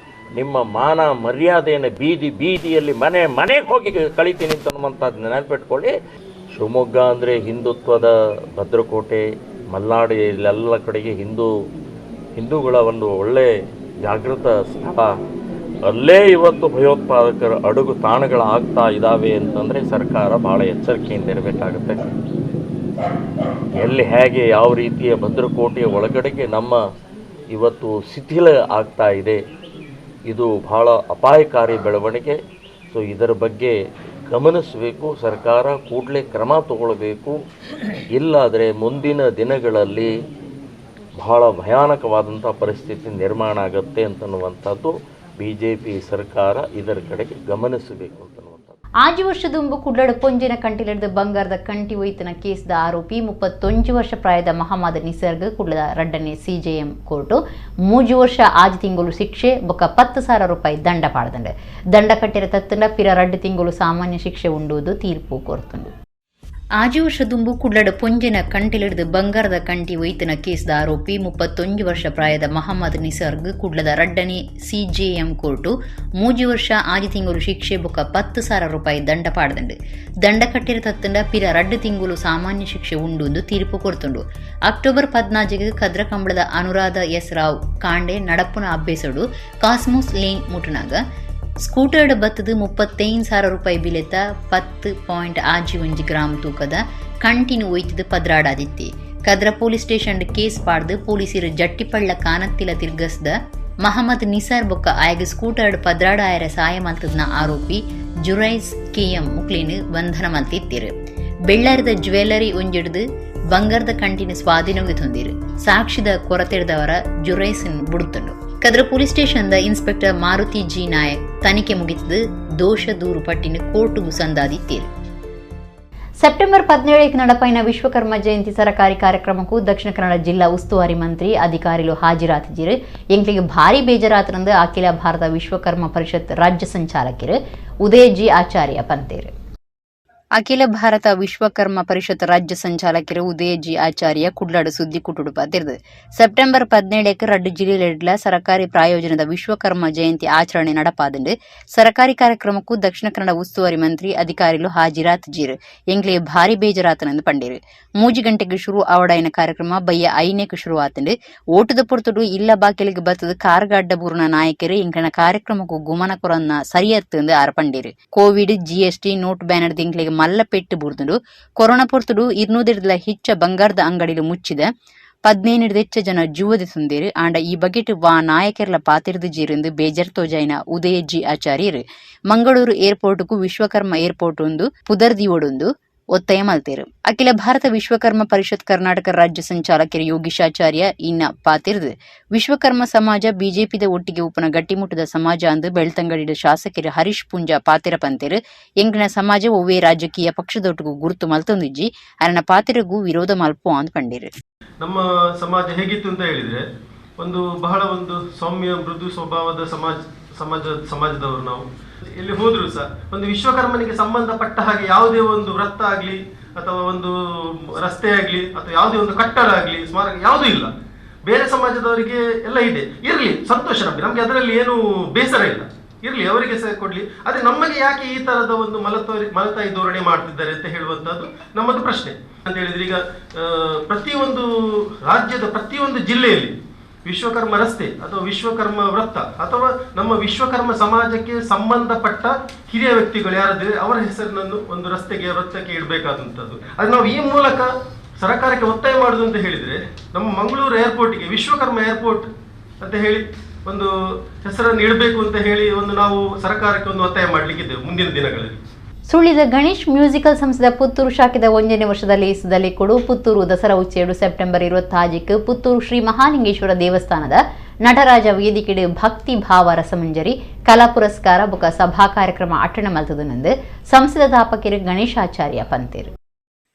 ನಿಮ್ಮ ಮಾನ ಮರ್ಯಾದೆಯನ್ನು ಬೀದಿ ಬೀದಿಯಲ್ಲಿ ಮನೆ ಮನೆಗೆ ಹೋಗಿ ಕಳಿತೀನಿ ಅಂತನ್ನುವಂಥದ್ದು ನೆನಪಿಟ್ಕೊಳ್ಳಿ. ಶಿವಮೊಗ್ಗ ಅಂದರೆ ಹಿಂದುತ್ವದ ಭದ್ರಕೋಟೆ, ಮಲ್ನಾಡು ಇಲ್ಲೆಲ್ಲ ಕಡೆಗೆ ಹಿಂದೂಗಳ ಒಂದು ಒಳ್ಳೆಯ ಜಾಗೃತ ಸ್ಥಳ. ಅಲ್ಲೇ ಇವತ್ತು ಭಯೋತ್ಪಾದಕರ ಅಡುಗು ತಾಣಗಳಾಗ್ತಾ ಇದ್ದಾವೆ ಅಂತಂದರೆ ಸರ್ಕಾರ ಭಾಳ ಎಚ್ಚರಿಕೆಯಿಂದ ಇರಬೇಕಾಗುತ್ತೆ. ಎಲ್ಲಿ ಹೇಗೆ ಯಾವ ರೀತಿಯ ಭದ್ರಕೋಟೆಯ ಒಳಗಡೆಗೆ ನಮ್ಮ ಇವತ್ತು ಶಿಥಿಲ ಆಗ್ತಾ ಇದೆ. ಇದು ಬಹಳ ಅಪಾಯಕಾರಿ ಬೆಳವಣಿಗೆ. ಸೊ ಇದರ ಬಗ್ಗೆ ಗಮನಿಸಬೇಕು, ಸರ್ಕಾರ ಕೂಡಲೇ ಕ್ರಮ ತಗೊಳ್ಬೇಕು. ಇಲ್ಲಾದರೆ ಮುಂದಿನ ದಿನಗಳಲ್ಲಿ ಬಹಳ ಭಯಾನಕವಾದಂಥ ಪರಿಸ್ಥಿತಿ ನಿರ್ಮಾಣ ಆಗುತ್ತೆ ಅಂತನ್ನುವಂಥದ್ದು ಬಿ ಜೆ ಪಿ ಸರ್ಕಾರ ಇದರ ಕಡೆಗೆ ಗಮನಿಸಬೇಕು ಅಂತನ್ನುವಂಥದ್ದು. ಆಜಿ ವರ್ಷದುಂಬು ಕುಡ್ಲಡ್ ಪೊಂಜಿನ ಕಂಟಿಲಿಡ್ದು ಬಂಗಾರದ ಕಂಟಿ ಒಯ್ತನ ಕೇಸ್ದ ಆರೋಪಿ 31 ವರ್ಷ ಪ್ರಾಯದ ಮಹಮ್ಮದ್ ನಿಸರ್ಗ್ ಕುಡ್ಲದ ರಡ್ಡನೆ ಸಿಜೆಎಂ ಕೋರ್ಟು 3 ವರ್ಷ 6 ತಿಂಗಳು ಶಿಕ್ಷೆ ಬೊಕ್ಕ 10,000 ರೂಪಾಯಿ ದಂಡ ಪಾಡ್ದಂಡೆ. ದಂಡ ಕಟ್ಟಿರ ತತ್ತಂಡ ಪಿರ 2 ತಿಂಗಳು ಸಾಮಾನ್ಯ ಶಿಕ್ಷೆ ಉಂಡುವುದು ತೀರ್ಪು ಕೋರ್ತುಂಡು. ಆಜಿ ವರ್ಷದುಂಬು ಕುಡ್ಲಡ್ ಪೊಂಜಿನ ಕಂಟಿಲಿಡ್ದು ಬಂಗಾರದ ಕಂಟಿ ಒಯ್ತನ ಕೇಸ್ದ ಆರೋಪಿ 31 ವರ್ಷ ಪ್ರಾಯದ ಮಹಮ್ಮದ್ ನಿಸರ್ಗ್ ಕುಡ್ಲದ ರಡ್ಡನೆ ಸಿಜೆಎಂ ಕೋರ್ಟು 3 ವರ್ಷ 6 ತಿಂಗಳು ಶಿಕ್ಷೆ ಬೊಕ್ಕ 10,000 ರೂಪಾಯಿ ದಂಡ ಪಾಡ್ದಂಡು. ದಂಡ ಕಟ್ಟಿರ ತತ್ತಂಡ ಪಿರ 2 ತಿಂಗಳು ಸಾಮಾನ್ಯ ಶಿಕ್ಷೆ ಉಂಡು ತೀರ್ಪು ಕೊರ್ತುಂಡು. ಅಕ್ಟೋಬರ್ 14 ಕದ್ರಕಂಬಳದ ಅನುರಾಧ ಎಸ್ ರಾವ್ ಕಾಂಡೆ ನಡಪುನ ಅಬ್ಬೆಸಡು ಕಾಸ್ಮೋಸ್ ಲೇನ್ ಮುಟುನಾಗ ಸ್ಕೂಟರ್ಡ್ ಬತ್ತದು 35,000 ರೂಪಾಯಿ ಬಿಲೆತ 10.61 ಗ್ರಾಂ ತೂಕದ ಕಂಟಿನು ಒಯ್ತದು ಪದ್ರಾಡಾದಿತ್ತಿ. ಕದ್ರ ಪೊಲೀಸ್ ಸ್ಟೇಷನ್ ಕೇಸ್ ಪಾಡ್ದು ಪೊಲೀಸರು ಜಟ್ಟಿಪಳ್ಳ ಕಾನತ್ತಿಲ ತಿರ್ಗಸ್ದ ಮಹಮ್ಮದ್ ನಿಸಾರ್ ಬೊಕ್ಕ ಆಯಗ ಸ್ಕೂಟರ್ಡ್ ಪದ್ರಾಡ ಆಯರ ಸಾಯ ಮಲ್ತದ್ನ ಆರೋಪಿ ಜುರೈಸ್ ಕೆಎಂ ಮುಕ್ಲೇನು ಬಂಧನ ಮಲ್ತಿತ್ತಿರು. ಬೆಳ್ಳಾರದ ಜ್ಯುವೆಲ್ಲರಿ ಒಂಜಿಡ್ದು ಬಂಗಾರದ ಕಂಟಿನ ಸ್ವಾಧೀನಗೆ ತಂದಿರು. ಸಾಕ್ಷಿದ ಕೊರತೆಡ್ದವರ ಜುರೈಸನ್ ಬುಡುತ್ತಂಡು. Kadri police station the inspector Maruti G Nayak ತನಿಖೆ ಮುಗಿತದು ದೋಷ ದೂರು ಪಟ್ಟಿನ ಕೋರ್ಟುಗು ಸಂದಾದಿತ್ತೀರು. ಸೆಪ್ಟೆಂಬರ್ 17 ನಡಪೈನ ವಿಶ್ವಕರ್ಮ ಜಯಂತಿ ಸರಕಾರಿ ಕಾರ್ಯಕ್ರಮಕ್ಕೂ ದಕ್ಷಿಣ ಕನ್ನಡ ಜಿಲ್ಲಾ ಉಸ್ತುವಾರಿ ಮಂತ್ರಿ ಅಧಿಕಾರಿಗಳು ಹಾಜರಾತಿಜಿರು. ಎಂಕ್ಲಿಗೆ ಭಾರಿ ಬೇಜಾರಾತರಂದು ಅಖಿಲ ಭಾರತ ವಿಶ್ವಕರ್ಮ ಪರಿಷತ್ ರಾಜ್ಯ ಸಂಚಾಲಕರು ಉದಯ ಜಿ ಆಚಾರ್ಯ ಪಂತೇರು. ಅಖಿಲ ಭಾರತ ವಿಶ್ವಕರ್ಮ ಪರಿಷತ್ ರಾಜ್ಯ ಸಂಚಾಲಕರು ಉದಯ ಜಿ ಆಚಾರ್ಯ ಕುಡ್ಲಾಡು ಸುದ್ದಿ ಕುಟುಡುಪ ತಿರ್ದು. ಸೆಪ್ಟೆಂಬರ್ 17 ರಡ್ಡು ಜಿಲ್ಲೆಲೆಡ್ಲ ಸರಕಾರಿ ಪ್ರಾಯೋಜನದ ವಿಶ್ವಕರ್ಮ ಜಯಂತಿ ಆಚರಣೆ ನಡಪಾದಂಡು. ಸರಕಾರಿ ಕಾರ್ಯಕ್ರಮಕ್ಕೂ ದಕ್ಷಿಣ ಕನ್ನಡ ಉಸ್ತುವಾರಿ ಮಂತ್ರಿ ಅಧಿಕಾರಿಗಳು ಹಾಜಿರಾತ್ ಜೀರು. ಎಂಗ್ಲೆ ಭಾರಿ ಬೇಜಾರಾತನಂದು ಪಂಡೇರು. 3 ಗಂಟೆಗೆ ಶುರು ಆವಡಾಯಿನ ಕಾರ್ಯಕ್ರಮ ಬಯ್ಯ 5ನೇಕು ಶುರು ಆತಂಡು. ಓಟದ ಪೊರ್ತುಡು ಇಲ್ಲ ಬಾಕಿಲಿಗೆ ಬತ್ತದ ಕಾರ್ಗಡ್ಡ ಬೂರ್ನ ನಾಯಕರು ಎಂಕಣ ಕಾರ್ಯಕ್ರಮಕ್ಕೂ ಗುಮನ ಕೊರನ್ನ ಸರಿಯತ್ತಂದು ಆರ್ ಪಂಡೇರು. Covid GST note banner ದಿಂಕ್ಲಿಗೆ ಮಲ್ಲ ಪೆಟ್ಟು ಬೂರ್ದುಂಡು. ಕೊರೋನಾ ಪೊರ್ತುಡು 200 ಹೆಚ್ಚ ಬಂಗಾರದ ಅಂಗಡಿಲು ಮುಚ್ಚಿದ 15 ಹೆಚ್ಚ ಜನ ಜೂವದಿ ತುಂದೇರು. ಆಂಡ ಈ ಬಗೆಟ್ ವಾ ನಾಯಕರ್ಲ ಪಾತಿರ್ದು ಜೀರಿಂದು ಬೇಜಾರ್ ತೋಜಾಯಿನ ಉದಯ ಜಿ ಆಚಾರ್ಯರು ಮಂಗಳೂರು ಏರ್ಪೋರ್ಟ್ಗೂ ವಿಶ್ವಕರ್ಮ ಏರ್ಪೋರ್ಟ್ ಒಂದು ಪುದರ್ದಿಯೋಡೊಂದು ಒತ್ತಾಯ ಮಲ್ತೇರು. ಅಖಿಲ ಭಾರತ ವಿಶ್ವಕರ್ಮ ಪರಿಷತ್ ಕರ್ನಾಟಕ ರಾಜ್ಯ ಸಂಚಾಲಕರು ಯೋಗೀಶಾಚಾರ್ಯ ಇನ್ನ ಪಾತಿರ್ದು ವಿಶ್ವಕರ್ಮ ಸಮಾಜ ಬಿಜೆಪಿದ ಒಟ್ಟಿಗೆ ಉಪನ ಗಟ್ಟಿಮುಟ್ಟದ ಸಮಾಜ ಅಂದು ಬೆಳ್ತಂಗಡಿದ ಶಾಸಕರು ಹರೀಶ್ ಪೂಂಜಾ ಪಾತಿರ ಪಂತೇರು. ಎಂಗಿನ ಸಮಾಜ ಒವ್ವೇ ರಾಜಕೀಯ ಪಕ್ಷದೊಟ್ಟಿಗೂ ಗುರುತು ಮಲ್ತೊಂದಿಜ್ಜಿ ಅರನ ಪಾತಿರಗೂ ವಿರೋಧ ಮಲ್ಪು ಅಂದ್ ಪಂಡೇರು. ನಮ್ಮ ಸಮಾಜ ಹೇಗಿತ್ತು ಅಂತ ಹೇಳಿದ್ರೆ ಒಂದು ಬಹಳ ಒಂದು ಸೌಮ್ಯ ಮೃದು ಸ್ವಭಾವದ ಸಮಾಜದವರು ನಾವು. ಎಲ್ಲಿ ಹೋದ್ರು ಸಹ ಒಂದು ವಿಶ್ವಕರ್ಮನಿಗೆ ಸಂಬಂಧಪಟ್ಟ ಹಾಗೆ ಯಾವುದೇ ಒಂದು ವೃತ್ತ ಆಗಲಿ ಅಥವಾ ಒಂದು ರಸ್ತೆ ಆಗಲಿ ಅಥವಾ ಯಾವುದೇ ಒಂದು ಕಟ್ಟಡ ಆಗಲಿ ಸ್ಮಾರಕ ಯಾವುದೂ ಇಲ್ಲ. ಬೇರೆ ಸಮಾಜದವರಿಗೆ ಎಲ್ಲ ಇದೆ, ಇರಲಿ, ಸಂತೋಷ ನಮಗೆ, ನಮಗೆ ಅದರಲ್ಲಿ ಏನು ಬೇಸರ ಇಲ್ಲ, ಇರಲಿ, ಅವರಿಗೆ ಸಹ ಕೊಡಲಿ. ಆದರೆ ನಮಗೆ ಯಾಕೆ ಈ ಥರದ ಒಂದು ಮಲತಾಯಿ ಧೋರಣೆ ಮಾಡ್ತಿದ್ದಾರೆ ಅಂತ ಹೇಳುವಂಥದ್ದು ನಮ್ಮದು ಪ್ರಶ್ನೆ. ಅಂತ ಹೇಳಿದ್ರೆ ಈಗ ಪ್ರತಿಯೊಂದು ರಾಜ್ಯದ ಪ್ರತಿಯೊಂದು ಜಿಲ್ಲೆಯಲ್ಲಿ ವಿಶ್ವಕರ್ಮ ರಸ್ತೆ ಅಥವಾ ವಿಶ್ವಕರ್ಮ ವೃತ್ತ ಅಥವಾ ನಮ್ಮ ವಿಶ್ವಕರ್ಮ ಸಮಾಜಕ್ಕೆ ಸಂಬಂಧಪಟ್ಟ ಹಿರಿಯ ವ್ಯಕ್ತಿಗಳು ಯಾರಾದರೆ ಅವರ ಹೆಸರನ್ನು ಒಂದು ರಸ್ತೆಗೆ ವೃತ್ತಕ್ಕೆ ಇಡಬೇಕಾದಂಥದ್ದು. ಅದು ನಾವು ಈ ಮೂಲಕ ಸರ್ಕಾರಕ್ಕೆ ಒತ್ತಾಯ ಮಾಡುದು ಅಂತ ಹೇಳಿದರೆ ನಮ್ಮ ಮಂಗಳೂರು ಏರ್ಪೋರ್ಟಿಗೆ ವಿಶ್ವಕರ್ಮ ಏರ್ಪೋರ್ಟ್ ಅಂತ ಹೇಳಿ ಒಂದು ಹೆಸರನ್ನು ಇಡಬೇಕು ಅಂತ ಹೇಳಿ ಒಂದು ನಾವು ಸರ್ಕಾರಕ್ಕೆ ಒಂದು ಒತ್ತಾಯ ಮಾಡಲಿಕ್ಕಿದ್ದೇವೆ ಮುಂದಿನ ದಿನಗಳಲ್ಲಿ. ಸುಳ್ಳಿದ ಗಣೇಶ್ ಮ್ಯೂಸಿಕಲ್ ಸಂಸ್ಥೆದ ಪುತ್ತೂರು ಶಾಖೆದ 1ನೇ ವರ್ಷದಲ್ಲಿ ಇಸದಲ್ಲಿ ಕೊಡು ಪುತ್ತೂರು ದಸರಾ ಉಚ್ಚೇಡು ಸೆಪ್ಟೆಂಬರ್ 26 ಪುತ್ತೂರು ಶ್ರೀ ಮಹಾಲಿಂಗೇಶ್ವರ ದೇವಸ್ಥಾನದ ನಟರಾಜ ವೇದಿಕೆಡು ಭಕ್ತಿ ಭಾವ ರಸಮಂಜರಿ ಕಲಾ ಪುರಸ್ಕಾರ ಬೊಕ ಸಭಾ ಕಾರ್ಯಕ್ರಮ ಅಟ್ಟಣ ಮಲ್ತದನಂದು ಸಂಸ್ಥೆದ ತಾಪಕಿರು ಗಣೇಶಾಚಾರ್ಯ ಪಂತೇರು.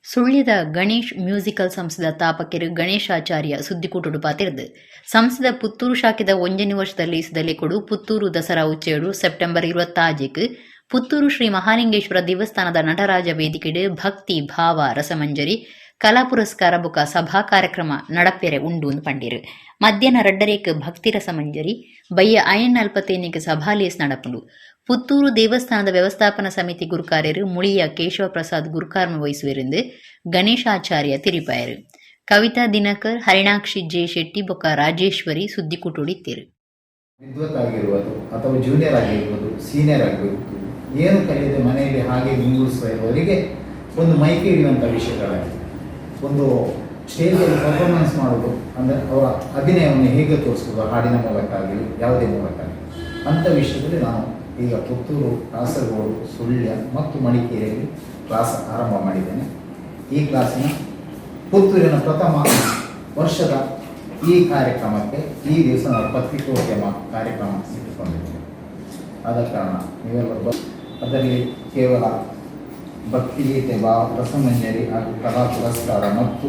ಸುಳ್ಳಿದ ಗಣೇಶ್ ಮ್ಯೂಸಿಕಲ್ ಸಂಸ್ಥೆದ ತಾಪಕಿರು ಗಣೇಶಾಚಾರ್ಯ ಸುದ್ದಿಕೂಟುಡು ಪಾತಿರ್ದು. ಸಂಸ್ಥೆದ ಪುತ್ತೂರು ಶಾಖೆದ 1ನೇ ವರ್ಷದಲ್ಲಿ ಇಸದಲ್ಲಿ ಕೊಡು ಪುತ್ತೂರು ದಸರಾ ಉಚ್ಚೇಡು ಸೆಪ್ಟೆಂಬರ್ 26 ಪುತ್ತೂರು ಶ್ರೀ ಮಹಾಲಿಂಗೇಶ್ವರ ದೇವಸ್ಥಾನದ ನಟರಾಜ ವೇದಿಕೆಡು ಭಕ್ತಿ ಭಾವ ರಸಮಂಜರಿ ಕಲಾ ಪುರಸ್ಕಾರ ಬೊಕ ಸಭಾ ಕಾರ್ಯಕ್ರಮ ನಡಪೆರೆ ಉಂಡು ಪಂಡಿರು. ಮಧ್ಯಾಹ್ನ 2:30 ಭಕ್ತಿ ರಸಮಂಜರಿ ಬಯ್ಯ 5:45 ಸಭಾಲೇಸ್ ನಡಪುಂಡು. ಪುತ್ತೂರು ದೇವಸ್ಥಾನದ ವ್ಯವಸ್ಥಾಪನಾ ಸಮಿತಿ ಗುರುಕಾರ್ಯರು ಮುಳಿಯ ಕೇಶವ ಪ್ರಸಾದ್ ಗುರುಕಾರ್ಮ ವಹಿಸುವರೆಂದು ಗಣೇಶಾಚಾರ್ಯ ತಿರಿಪಾಯರು. ಕವಿತಾ ದಿನಕರ್, ಹರಿಣಾಕ್ಷಿ ಜೆ ಶೆಟ್ಟಿ ಬೊಕ ರಾಜೇಶ್ವರಿ ಸುದ್ದಿಕುಟುಡಿತ್ತಿರು. ವಿದ್ವತ್ ಆಗಿರ್ಬೋದು ಅಥವಾ ಜೂನಿಯರ್ ಆಗಿರ್ಬೋದು, ಸೀನಿಯರ್ ಆಗಿರ್ಬೋದು, ಏನು ಕಲಿಯದೆ ಮನೆಯಲ್ಲಿ ಹಾಗೆ ಗುಂಗುರಿಸ್ತಾ ಇರುವವರಿಗೆ ಒಂದು ಮೈಕೆ ಹಿಡಿಯುವಂಥ ವಿಷಯಗಳಾಗಿದೆ. ಒಂದು ಸ್ಟೇಜಲ್ಲಿ ಪರ್ಫಾರ್ಮೆನ್ಸ್ ಮಾಡೋದು ಅಂದರೆ ಅವರ ಅಭಿನಯವನ್ನು ಹೇಗೆ ತೋರಿಸೋದು, ಹಾಡಿನ ಮೂಲಕ ಆಗಲಿ ಯಾವುದೇ ಮೂಲಕ ಆಗಲಿ. ಅಂಥ ವಿಷಯದಲ್ಲಿ ನಾನು ಈಗ ಪುತ್ತೂರು, ಕಾಸರಗೋಡು, ಸುಳ್ಯ ಮತ್ತು ಮಡಿಕೇರಿಯಲ್ಲಿ ಕ್ಲಾಸ್ ಆರಂಭ ಮಾಡಿದ್ದೇನೆ. ಈ ಕ್ಲಾಸಿನ ಪುತ್ತೂರಿನ ಪ್ರಥಮ ವರ್ಷದ ಈ ಕಾರ್ಯಕ್ರಮಕ್ಕೆ ಈ ದಿವಸ ನಾವು ಪತ್ರಿಕೋದ್ಯಮ ಕಾರ್ಯಕ್ರಮ ಇಟ್ಟುಕೊಂಡಿದ್ದೇವೆ. ಆದ ಕಾರಣ ನೀವೆಲ್ಲರೂ ಅದರಲ್ಲಿ ಕೇವಲ ಭಕ್ತಿಗೀತೆ, ಭಾವ ರಸಮಂಜರಿ ಹಾಗೂ ಕಲಾ ಪುರಸ್ಕಾರ ಮತ್ತು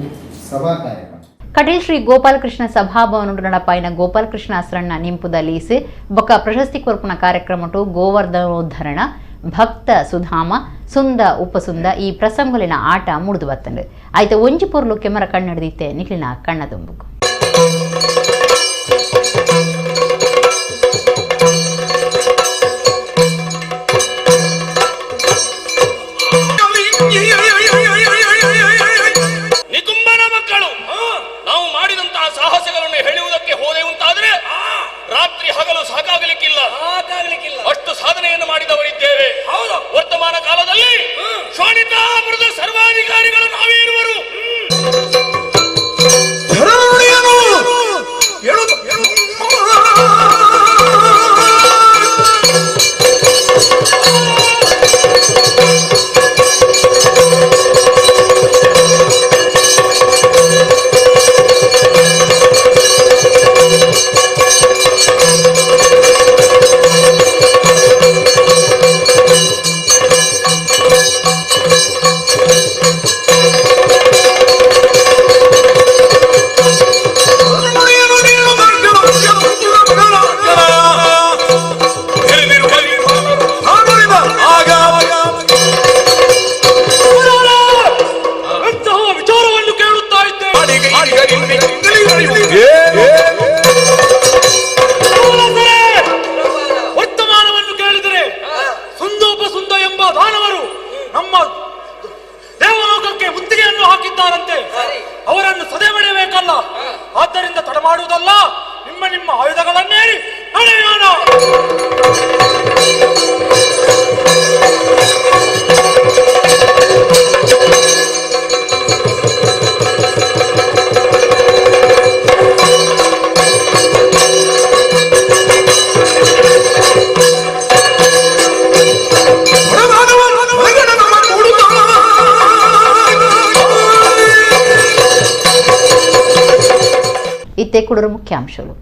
ಸಭಾ ಕಾರ್ಯಕ್ರಮ. ಕಟೀಲ್ ಶ್ರೀ ಗೋಪಾಲಕೃಷ್ಣ ಸಭಾಭವನ ನಡಪಾಯಿನ ಗೋಪಾಲಕೃಷ್ಣ ಅಸ್ರಣ್ಣ ನಿಂಪುದ ಲೀಸ್ ಬೊಕ್ಕ ಪ್ರಶಸ್ತಿ ಕೊರ್ಪುನ ಕಾರ್ಯಕ್ರಮಟು ಗೋವರ್ಧನೋದ್ಧರಣ, ಭಕ್ತ ಸುಧಾಮ, ಸುಂದ ಉಪಸುಂದ ಈ ಪ್ರಸಂಗಲಿನ ಆಟ ಮುಡಿದು ಬತ್ತಂಡು. ಆಯ್ತ ಒಂಜಿ ಪೊರ್ಲು ಕೆಮರ ಕಣ್ಣಡಿದಿತ್ತೆ ನಿಖಿಲಿನ ಕಣ್ಣ ತುಂಬುಕು. ನಿಕುಂಬನ ಮಕ್ಕಳು ನಾವು ಮಾಡಿದಂತಹ ಸಾಹಸಗಳನ್ನು ಹೇಳುವುದಕ್ಕೆ ಹೋದೆವುಂತಾದ್ರೆ ರಾತ್ರಿ ಹಗಲು ಸಾಕಾಗಲಿಕ್ಕಿಲ್ಲ, ಅಷ್ಟು ಸಾಧನೆಯನ್ನು ಮಾಡಿದವರಿದ್ದೇವೆ. ವರ್ತಮಾನ ಕಾಲದಲ್ಲಿ ಶೋಣಿತಾಪುರದ ಸರ್ವಾಧಿಕಾರಿಗಳು ನಾವೇ ಇರುವರು. ವಿಚಾರವನ್ನು ಕೇಳುತ್ತಾ ಇದ್ದೇವೆ. ವರ್ತಮಾನವನ್ನು ಕೇಳಿದರೆ ಸುಂದೋಪಸುಂದ ಎಂಬ ದಾನವರು ನಮ್ಮ ದೇವಲೋಕಕ್ಕೆ ಮುತ್ತಿಗೆಯನ್ನು ಹಾಕಿದ್ದಾರಂತೆ. ಅವರನ್ನು ಸದೆ ಬಡಿಯಬೇಕಲ್ಲ, ಆದ್ದರಿಂದ ತಡ ಮಾಡುವುದಲ್ಲ, ನಿಮ್ಮ ನಿಮ್ಮ ಆಯುಧಗಳನ್ನೇರಿ ನಡೆಯೋಣ. ಇತ್ತೆ ಕುಡರು ಮುಖ್ಯಾಂಶಗಳು.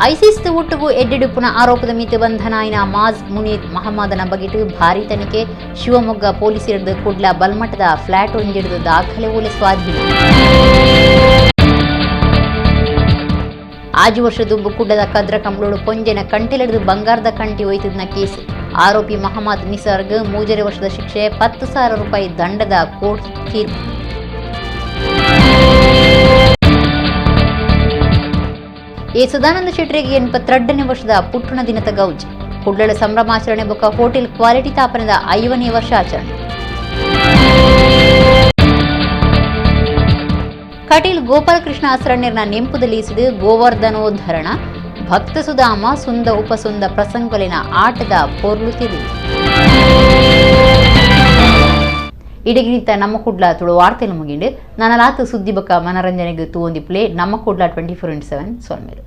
ಐಸಿಸ್ ಒಟ್ಟುಗು ಎಡ್ಡೆಡುಪ್ಪುನ ಆರೋಪದ ಮಿತಿ ಬಂಧನಾಯಿನ ಮಾಜ್ ಮುನೀರ್ ಮಹಮ್ಮದನ ಬಗೆಟು ಭಾರಿ ತನಿಖೆ. ಶಿವಮೊಗ್ಗ ಪೊಲೀಸರದು ಕುಡ್ಲ ಬಲ್ಮಠದ ಫ್ಲಾಟ್ ಒಂಜಿಡಿದು ದಾಖಲೆ ಓಲೆ ಸ್ವಾಧೀನ. ಆಜು ವರ್ಷ ದುಂಬು ಕುಡ್ಲದ ಕದ್ರ ಕಂಬಳೋಡು ಪೊಂಜೆನ ಕಂಟಿಲಿಡಿದು ಬಂಗಾರದ ಕಂಟಿ ಒಯ್ತದ್ನ ಕೇಸ್. ಆರೋಪಿ ಮಹಮ್ಮದ್ ನಿಸರ್ಗ್ 3.5 ವರ್ಷದ ಶಿಕ್ಷೆ, 10,000 ರೂಪಾಯಿ ದಂಡದ ಕೋರ್ಟ್ ತೀರ್ಪು. ಎ ಸದಾನಂದ ಶೆಟ್ಟರಿಗೆ 82ನೇ ವರ್ಷದ ಪುಟ್ಟಣ ದಿನದ ಗೌಜ್. ಕುಡ್ಲಳ ಸಂಭ್ರಮಾಚರಣೆ ಬೊಕ್ಕ ಹೋಟೆಲ್ ಕ್ವಾಲಿಟಿ ತಾಪನದ 5ನೇ ವರ್ಷಾಚರಣೆ. ಕಟೀಲ್ ಗೋಪಾಲಕೃಷ್ಣ ಅಸ್ರಣ್ಯರ್ನ ನೆಂಪುದಲ್ಲಿ ಇಸಿದು ಗೋವರ್ಧನೋದ್ಧರಣ, ಭಕ್ತ ಸುಧಾಮ, ಸುಂದ ಉಪಸುಂದ ಪ್ರಸಂಗಲಿನ ಆಟದ ಪೊರ್ಲು ತಿಳಿ. ಇಡಗಿನಿತ ನಮ್ಮ ಕುಡ್ಲ ತುಳು ವಾರ್ತೆಲು ಮುಗಿಂಡು. ನನ್ನಲಾತು ಸುದ್ದಿ ಬಕ್ಕ ಮನರಂಜನೆಗೆ ತೂವೊಂದಿ ಪ್ಲೇ ನಮ್ಮ ಕುಡ್ಲ 24x7 ಸೊಲ್ಮೇಲು.